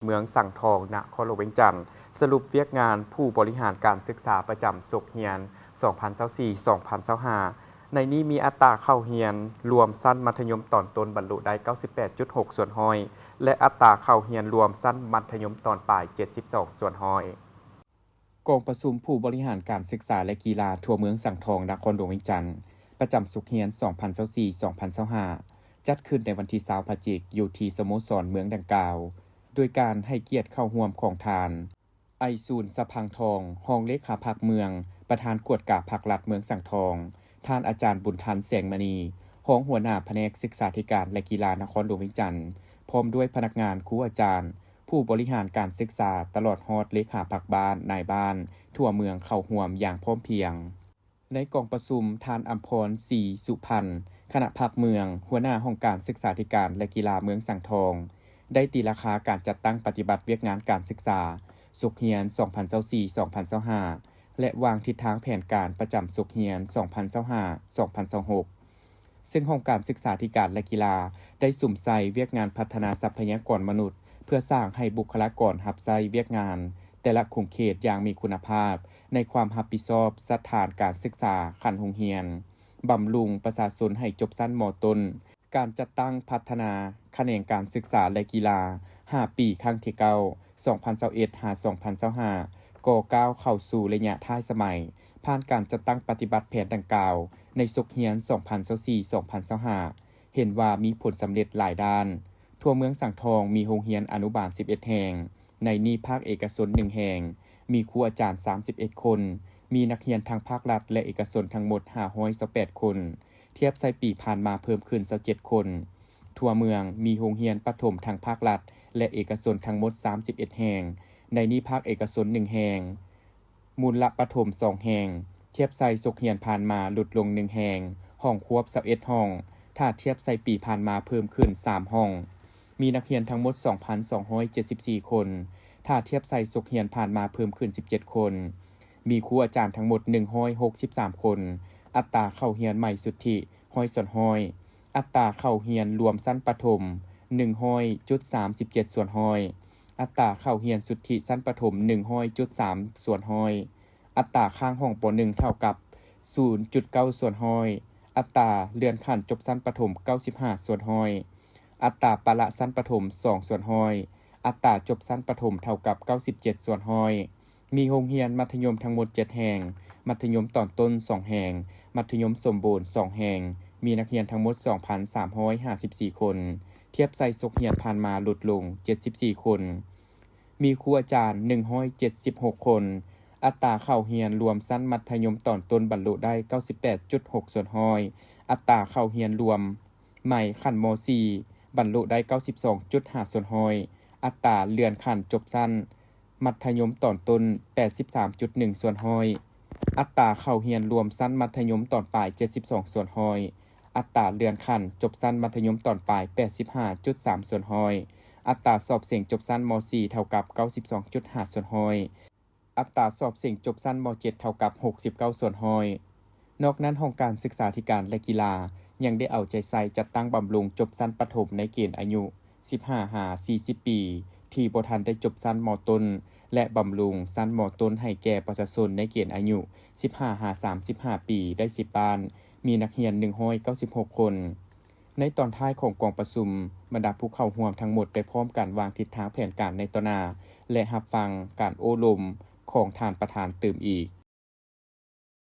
ເມືອງສັງທອງ ນະຄອນຫຼວງວຽງຈັນ ສະຫຼຸບວຽກງານຜູ້ບໍລິຫານການສຶກສາປະຈຳສົກຮຽນ ສອງພັນຊາວສີ່ ສອງພັນຊາວຫ້າ ໃນນີ້ມີອັດຕາເຂົ້າຮຽນລວມຊັ້ນມັດທະຍົມຕອນຕົ້ນບັນລຸໄດ້ ເກົ້າສິບແປດຈຸດຫົກສ່ວນຮ້ອຍ ແລະ ອັດຕາເຂົ້າຮຽນລວມຊັ້ນມັດທະຍົມຕອນປາຍ ເຈັດສິບສອງສ່ວນຮ້ອຍ. ກອງປະຊຸມຜູ້ບໍລິຫານການສຶກສາ ແລະ ກິລາທົ່ວເມືອງສັງທອງ ນະຄອນຫຼວງວຽງຈັນ ປະຈຳສົກຮຽນ ສອງພັນຊາວສີ່ ສອງພັນຊາວຫ້າ ຈັດຂຶ້ນໃນວັນທີ ຊາວ ພະຈິກ ຢູ່ທີ່ສະໂມສອນເມືອງດັ່ງກ່າວ ໂດຍການໃຫ້ກຽດເຂົ້າຮ່ວມຂອງທ່ານ ໄອສູນ ສະພັງທອງ ຮອງເລຂາພັກເມືອງ, ປະທານກວດກາພັກລັດເມືອງສັງທອງ, ທ່ານອາຈານ ບຸນທັນ ແສງມະນີ ຮອງຫົວໜ້າພະແນກສຶກສາທິການ ແລະ ກິລານະຄອນຫຼວງວຽງຈັນ, ພ້ອມດ້ວຍພະນັກງານ, ຄູອາຈານ, ຜູ້ບໍລິຫານການສຶກສາ ຕະຫຼອດຮອດເລຂາພັກບ້ານ, ນາຍບ້ານ ທົ່ວເມືອງເຂົ້າຮ່ວມຢ່າງພ້ອມພຽງ. ໃນກອງປະຊຸມ, ທ່ານ ອຳພອນ ສີສຸພັນ ຄະນະພັກເມືອງ, ຫົວໜ້າຫ້ອງການສຶກສາທິການ ແລະ ກິລາເມືອງສັງທອງ ໄດ້ຕີລາຄາການຈັດຕັ້ງປະຕິບັດວຽກງານການສຶກສາສົກຮຽນ ສອງພັນຊາວສີ່ ສອງພັນຊາວຫ້າ ແລະ ວາງທິດທາງແຜນການປະຈຳສົກຮຽນ ສອງພັນຊາວຫ້າ ສອງພັນຊາວຫົກ ເຊິ່ງຫ້ອງການສຶກສາທິການ ແລະ ກິລາ ໄດ້ສຸມໃສ່ວຽກງານພັດທະນາຊັບພະຍາກອນມະນຸດ ເພື່ອສ້າງໃຫ້ບຸກຄະລາກອນຮັບໃຊ້ວຽກງານແຕ່ລະຂົງເຂດຢ່າງມີຄຸນນະພາບ ໃນຄວາມຮັບຜິດຊອບສະຖານການສຶກສາຂັ້ນໂຮງຮຽນ, ບຳລຸງປະຊາຊົນໃຫ້ຈົບຊັ້ນ ມ.ຕົ້ນ, ການຈັດຕັ້ງພັດທະນາຂະແໜງການສຶກສາ ແລະ ກິລາ ຫ້າປີ ຄັ້ງທີເກົ້າ ສອງພັນຊາວເອັດ ຫາ ສອງພັນຊາວຫ້າ ກໍກ້າວເຂົ້າສູ່ໄລຍະທ້າຍສະໄໝ ຜ່ານການຈັດຕັ້ງປະຕິບັດແຜນດັ່ງກ່າວ ໃນສົກຮຽນ ສອງພັນຊາວສີ່ ສອງພັນຊາວຫ້າ ເຫັນວ່າມີຜົນສຳເລັດຫຼາຍດ້ານ. ທົ່ວເມືອງສັງທອງມີໂຮງຮຽນອະນຸບານ ສິບເອັດ ແຫ່ງ, ໃນນີ້ພາກເອກະຊົນ ໜຶ່ງ ແຫ່ງ, ມີຄູອາຈານ ສາມສິບເອັດ ຄົນ, ມີນັກຮຽນທັງພາກລັດ ແລະ ເອກະຊົນທັງໝົດ ຫ້າຮ້ອຍຊາວແປດ ຄົນ, ທຽບໃສ່ປີຜ່ານມາເພີ່ມຂຶ້ນ ຊາວເຈັດ ຄົນ. ທົ່ວເມືອງມີໂຮງຮຽນປະຖົມທັງພາກລັດ ແລະ ເອກະຊົນທັງໝົດ ສາມສິບເອັດ ແຫ່ງ, ໃນນີ້ພາກເອກະຊົນ ໜຶ່ງ ແຫ່ງ, ມູນລະປະຖົມ ສອງ ແຫ່ງ, ທຽບໃສ່ສົກຮຽນຜ່ານມາຫຼຸດລົງ ໜຶ່ງ ແຫ່ງ, ຫ້ອງຄວບ ຊາວເອັດ ຫ້ອງ, ຖ້າທຽບໃສ່ປີຜ່ານມາເພີ່ມຂຶ້ນ ສາມ ຫ້ອງ, ມີນັກຮຽນທັງໝົດ ສອງພັນສອງຮ້ອຍເຈັດສິບສີ່ ຄົນ, ຖ້າທຽບໃສ່ສົກຮຽນຜ່ານມາເພີ່ມຂຶ້ນ ສິບເຈັດ ຄົນ, ມີຄູອາຈານທັງໝົດ ໜຶ່ງຮ້ອຍຫົກສິບສາມ ຄົນ, ອັດຕາເຂົ້າຮຽນໃໝ່ສຸດທິ ຮ້ອຍສ່ວນຮ້ອຍ, ອັດຕາເຂົ້າຮຽນລວມຊັ້ນປະຖົມ ໜຶ່ງຮ້ອຍຈຸດສາມສິບເຈັດສ່ວນຮ້ອຍ, ອັດຕາເຂົ້າຮຽນສຸດທິຊັ້ນປະຖົມ ໜຶ່ງຮ້ອຍຈຸດສາມສ່ວນຮ້ອຍ, ອັດຕາຄ້າງຫ້ອງ ປໍໜຶ່ງ ເທົ່າກັບ ສູນຈຸດເກົ້າສ່ວນຮ້ອຍ, ອັດຕາເລື່ອນຂັ້ນຈົບຊັ້ນປະຖົມ ເກົ້າສິບຫ້າສ່ວນຮ້ອຍ, ອັດຕາປະລະຊັ້ນປະຖົມ ສອງສ່ວນຮ້ອຍ, ອັດຕາຈົບຊັ້ນປະຖົມເທົ່າກັບ ເກົ້າສິບເຈັດສ່ວນຮ້ອຍ. ມີໂຮງຮຽນມັດທະຍົມທັງໝົດ ເຈັດ ແຫ່ງ, ມັດທະຍົມຕອນຕົ້ນ ສອງ ແຫ່ງ, ມັດທະຍົມສົມບູນ ສອງ ແຫ່ງ, ມີນັກຮຽນທັງໝົດ ສອງພັນສາມຮ້ອຍຫ້າສິບສີ່ ຄົນ, ທຽບໃສ່ສົກຮຽນຜ່ານມາຫຼຸດລົງ ເຈັດສິບສີ່ ຄົນ, ມີຄູອາຈານ ໜຶ່ງຮ້ອຍເຈັດສິບຫົກ ຄົນ, ອັດຕາເຂົ້າຮຽນລວມຊັ້ນມັດທະຍົມຕອນຕົ້ນບັນລຸໄດ້ ເກົ້າສິບແປດຈຸດຫົກສ່ວນຮ້ອຍ, ອັດຕາເຂົ້າຮຽນລວມໃໝ່ຂັ້ນ ມ.ສີ່ ບັນລຸໄດ້ ເກົ້າສິບສອງຈຸດຫ້າສ່ວນຮ້ອຍ, ອັດຕາເລື່ອນຂັ້ນຈົບຊັ້ນ ມັດທະຍົມຕອນຕົ້ນ ແປດສິບສາມຈຸດໜຶ່ງສ່ວນຮ້ອຍ, ອັດຕາເຂົ້າຮຽນລວມຊັ້ນມັດທະຍົມຕອນປາຍ ເຈັດສິບສອງສ່ວນຮ້ອຍ, ອັດຕາເລື່ອນຂັ້ນຈົບຊັ້ນມັດທະຍົມຕອນປາຍ ແປດສິບຫ້າຈຸດສາມສ່ວນຮ້ອຍ, ອັດຕາສອບເສັງຈົບຊັ້ນ ມ.ສີ່ ເທົ່າກັບ ເກົ້າສິບສອງຈຸດຫ້າສ່ວນຮ້ອຍ, ອັດຕາສອບເສັງຈົບຊັ້ນ ມ.ເຈັດ ເທົ່າກັບ ຫົກສິບເກົ້າສ່ວນຮ້ອຍ. ນອກນັ້ນ, ຫ້ອງການສຶກສາທິການ ແລະ ກິລາ ຍັງໄດ້ເອົາໃຈໃສ່ຈັດຕັ້ງບຳລຸງຈົບຊັ້ນປະຖົມໃນເກນອາຍຸ ສິບຫ້າຫາສີ່ສິບປີ ທີ່ບໍ່ທັນໄດ້ຈົບຊັ້ນ ມ.ຕົ້ນ ແລະ ບຳລຸງຊັ້ນ ມ.ຕົ້ນ ໃຫ້ແກ່ປະຊາຊົນໃນເກນອາຍຸ ສິບຫ້າຫາສາມສິບຫ້າປີ ໄດ້ສິບບ້ານ, ມີນັກຮຽນ ໜຶ່ງຮ້ອຍເກົ້າສິບຫົກຄົນ. ໃນຕອນທ້າຍຂອງກອງປະຊຸມ, ບັນດາຜູ້ເຂົ້າຮ່ວມທັງໝົດໄດ້ພ້ອມກັນວາງທິດທາງແຜນການໃນຕໍ່ໜ້າ ແລະ ຮັບຟັງການໂອ້ລົມຂອງທ່ານປະທານຕື່ມອີກ.